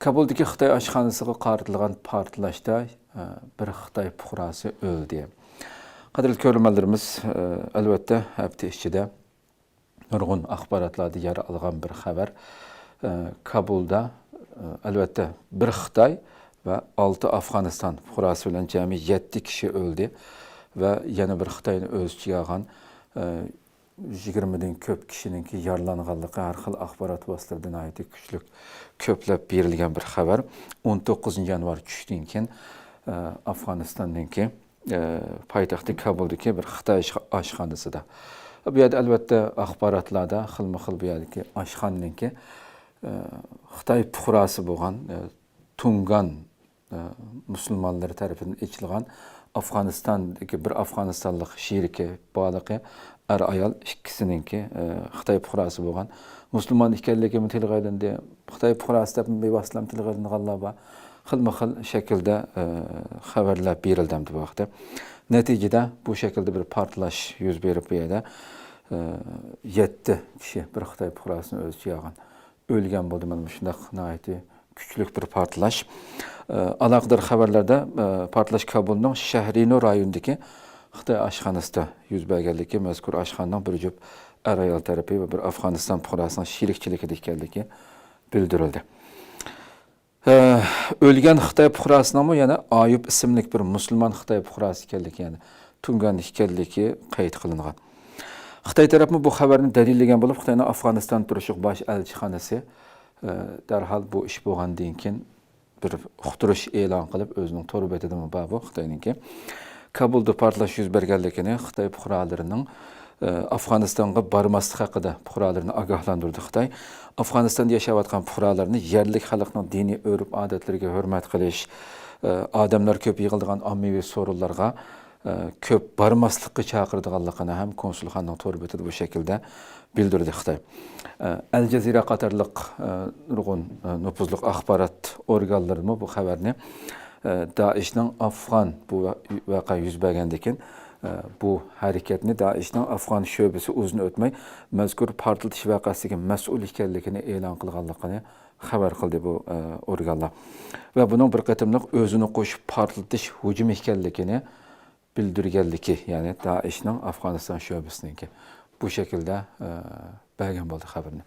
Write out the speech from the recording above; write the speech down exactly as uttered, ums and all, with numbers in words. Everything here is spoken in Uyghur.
كابۇلدىكى خىتاي ئاشخانىسىغا قارىتىلغان پارتلاشتا، ئە، بىر خىتاي پۇقراسى ئۆلدى. قەدىرلىك كۆرۈرمەنلىرىمىز، ئە، ئەلۋەتتە، ھەپتە ئىچىدە نۇرغۇن ئاخباراتلاردا يەر ئالغان بىر خەۋەر. ئە، كابۇلدا، ئە، ئەلۋەتتە، بىر خىتاي ۋە ئالتە ئافغانىستان پۇقراسى بىلەن جەمئىي يەتتە كىشى ئۆلدى ۋە يەنە بىر خىتاينى ئۆز ئىچىگە ئالغان، ئە، يىگىرمىدىن كۆپ كىشىنىڭكى يارىلانغانلىقى ھەر خىل ئاخبارات ۋاسىتىلىرىدە ناھايىتى كۈچلۈك كۆپلەپ بېرىلگەن بىر خەۋەر. ئون توققۇزىنچى يانۋار چۈشتىن كېيىن، ئە، ئافغانىستاننىڭكى، ئە، پايتەختى كابۇلدىكى بىر خىتاي ئاشخ-، ئاشخانىسىدا. بۇ يەردە ئەلۋەتتە ئاخباراتلاردا خىلمۇ خىل بۇ يەردىكى ئاشخانىنىڭكى، ئە، خىتاي پۇقراسى بولغان، ئە، تۇڭگان ئە، مۇسۇلمانلىرى تەرىپىدىن ئېچىلغان ئافغانىستاندىكى بىر ئافغانىستانلىق شېرىكى بالىقى ئەر-ئايال ئىككىسىنىڭكى، ئە، خىتاي پۇقراسى بولغان مۇسۇلمان ئىكەنلىكىمۇ تىلغا ئېلىندى. خىتاي پۇقراسى دەپ بىۋاسىتىلا تىلغا ئېلىنغانلار بار. خىلمۇ خىل شەكىلدە، ئە، خەۋەرلەر بېرىلدى ئەمدى بۇ ۋاقىتتا. نەتىجىدە بۇ شەكىلدە بىر پارتلاش يۈز بېرىپ، بۇ يەردە، ئە، يەتتە كىشى بىر خىتاي پۇقراسىنى ئۆز ئىچىگە ئالغان ئۆلگەن بولدى. مانا مۇشۇنداق ناھايىتى كۈچلۈك بىر پارتلاش. ئە، ئالاقىدار خەۋەرلەردە، ئە، پارتلاش كابۇلنىڭ شەھرىنۇ رايونىدىكى خىتاي ئاشخانىسىدا يۈز بەرگەنلىكى، مەزكۇر ئاشخانىنىڭ بىر جۈپ ئەر-ئايال تەرىپى ۋە بىر ئافغانىستان پۇقراسىنىڭ شېرىكچىلىكىدە ئىكەنلىكى بىلدۈرۈلدى. ئە، ئۆلگەن خىتاي پۇقراسىنىڭمۇ يەنە ئايۇپ ئىسىملىك بىر مۇسۇلمان خىتاي پۇقراسى ئىكەنلىكى، يەنى تۇڭگان ئىكەنلىكى قەيت قىلىنغان. خىتاي تەرەپمۇ بۇ خەۋەرنى دەلىللىگەن بولۇپ، خىتاينىڭ ئافغانىستاندا تۇرۇشلۇق باش ئەلچىخانىسى، ئە، دەرھال بۇ ئىش بولغاندىن كېيىن بىر ئۇقتۇرۇش ئېلان قىلىپ، ئۆزىنىڭ تور بېتىدىمۇ بار بۇ خىتاينىڭكى. كابۇلدا پارتلاش يۈز بەرگەنلىكىنى، خىتاي پۇقرالىرىنىڭ، ئە، ئافغانىستانغا بارماسلىق ھەققىدە پۇقرالىرىنى ئاگاھلاندۇردى خىتاي. ئافغانىستاندا ياشاۋاتقان پۇقرالارنى يەرلىك خەلقنىڭ دىنىي ئۆرپ-ئادەتلىرىگە ھۆرمەت قىلىش، ئە، ئادەملەر كۆپ يىغىلىدىغان ئاممىۋى سورۇنلارغا، ئە، كۆپ بارماسلىققا چاقىرىدىغانلىقىنى ھەم كونسۇلخانىنىڭ تور بېتىدە بۇ شەكىلدە بىلدۈردى خىتاي. ئە، ئەل جەزىرە قاتارلىق، ئە، نۇرغۇن، ئە، نوپۇزلۇق ئاخبارات ئورگانلىرىمۇ بۇ خەۋەرنى، ئە، دائىشنىڭ ئافغان بۇ ۋە-، ۋەقە يۈز بەرگەندىن كېيىن، ئە، بۇ ھەرىكەتنى دائىشنىڭ ئافغان شۆبىسى ئۇزۇن ئۆتمەي مەزكۇر پارتلىتىش ۋەقەسىگە مەسئۇل ئىكەنلىكىنى ئېلان قىلغانلىقىنى خەۋەر قىلدى بۇ، ئە، ئورگانلار. ۋە بۇنىڭ بىر قېتىملىق ئۆزىنى قوشۇپ پارتلىتىش ھۇجۇمى ئىكەنلىكىنى بىلدۈرگەنلىكى، يەنى دائىشنىڭ ئافغانىستان شۆبىسىنىڭكى بۇ شەكىلدە، ئە، بەرگەن بولدى خەۋىرىنى.